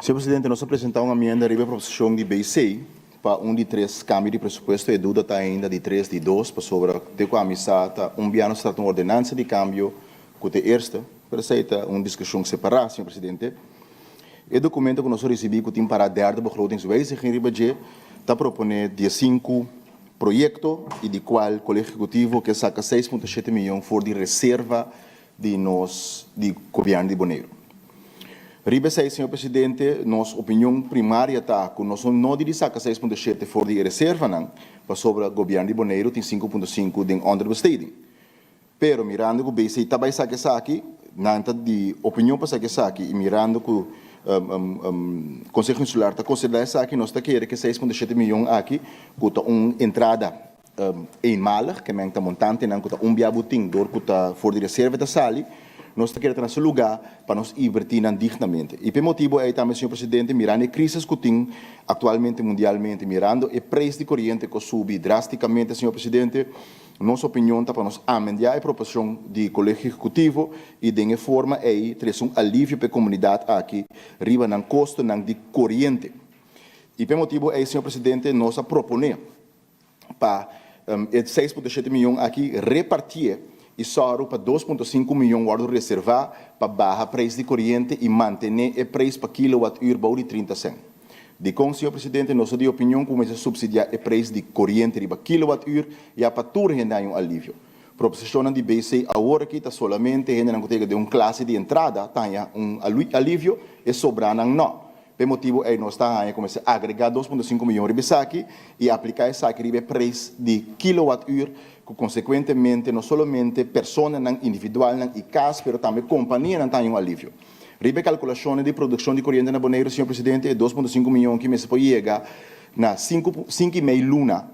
Señor Presidente, nos a presentá un amienda riba e proposishon di BC pa un di tres kambio di presupuesto. E duda ta ainda di tres di dos, pasobra te ku ami sa ta un bia nos ta trata un ordenansa di kambio ku ta e eerste, pero esei ta un diskushon separá, señor Presidente. E dokumento ku nos a risibí ku tin pará derde begrotingswijziging riba dje ta proponé diesinku proyekto i di kual Kolegio Ehekutivo ke saka 6.7 mion for di reserva di nos di Gobièrnu di Boneiru. Riba esei, señor Presidente, nos opinion primaria ta ku nos no nodi di saka 6.7 for di e reservanan pasobra Gobièrnu di Boneiru tin 5.5 den onderbesteding. Pero mirando ku BC ta bai saka esaki, nan ta di opinion pa saka esaki i mirando ku Konseho Insular ta konsiderá esaki, nos ta kere ku e 6.7 mion aki ku ta un entrada eenmalig, ke men ta montantenan ku ta un bia bo tin dor ku ta for di reserva ta sali, nos ta kere ta na su lugá pa nos invertí nan dignamente. I p'e motibu ei tambe, señor presidente, mirando e krisis ku tin aktualmente mundialmente, mirando e preis di koriente ku a subi drástikamente, señor presidente, nos opinion ta pa nos amendiá e proposishon di Kolegio Ehekutivo i den e forma ei trese un alivio p'e komunidat aki riba nan kostonan di koriente. I p'e motibu ei, señor presidente, nos a proponé pa e 6.7 mion aki repartié i sòru pa 2.5 mion wòrdu reservá pa baha preis di koriente i mantené e preis pa kilowatùr bou di 30 sèn. Dikon, señor presidente, nos ta di opinion ku mester supsidiá e preis di koriente riba kilowatùr ya pa tur hende haña un alivio? Proposishonnan di BC awor aki ta solamente hendenan ku ta yega den un klase di entrada ta haña un alivio, e sobranan nò. P'e motibu ei nos ta haña ku mester agregá 2.5 mion riba esaki i apliká esaki riba e preis di kilowatùr ku konsekuentemente no solamente personanan individualnan i kas pero tambe kompanianan ta haña un alivio. Riba e kalkulashonnan di produkshon di koriente na Boneiru, señor presidente, e 2.5 mion ki mester por yega na sinku sinku i mei luna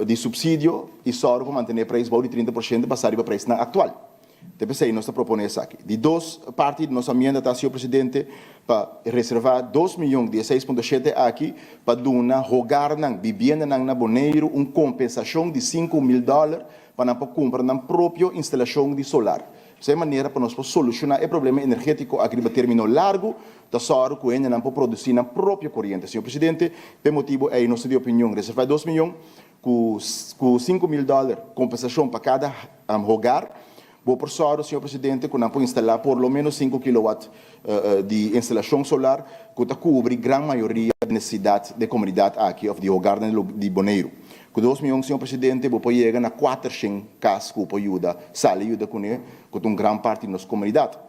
di supsidio i sòru pa mantené e preis bou di 30% basá riba preisnan aktual. Te p'esei nos ta proponé esaki. Di dos parti di nos amienda ta, señor presidente, pa reservá 2 mion di e 6.7 aki pa duna hogarnan, bibiendanan na Boneiru un kompensashon di 5000 dòler pa nan por kumpra nan propio instalashon di solar. Esei manera pa nos por solushoná e problema energétiko aki riba término largu ta sòru ku hendenan por produsí nan propio koriente. Señor presidente, p'e motibu ei nos ta di opinion reservá e 2 mion ku 5000 dòler kompensashon pa kada hogar. Bo por sòru, señor presidente, ku nan por instalá por lo ménos 5 kilowat di instalashon solar ku ta kubri gran mayoria di nesesidat di e komunidat aki òf di hogarnan di Boneiru. Ku 2 mion, señor presidente, bo por yega na 400 kas ku por yuda, sali yuda kuné, ku ta un gran parti di nos komunidat.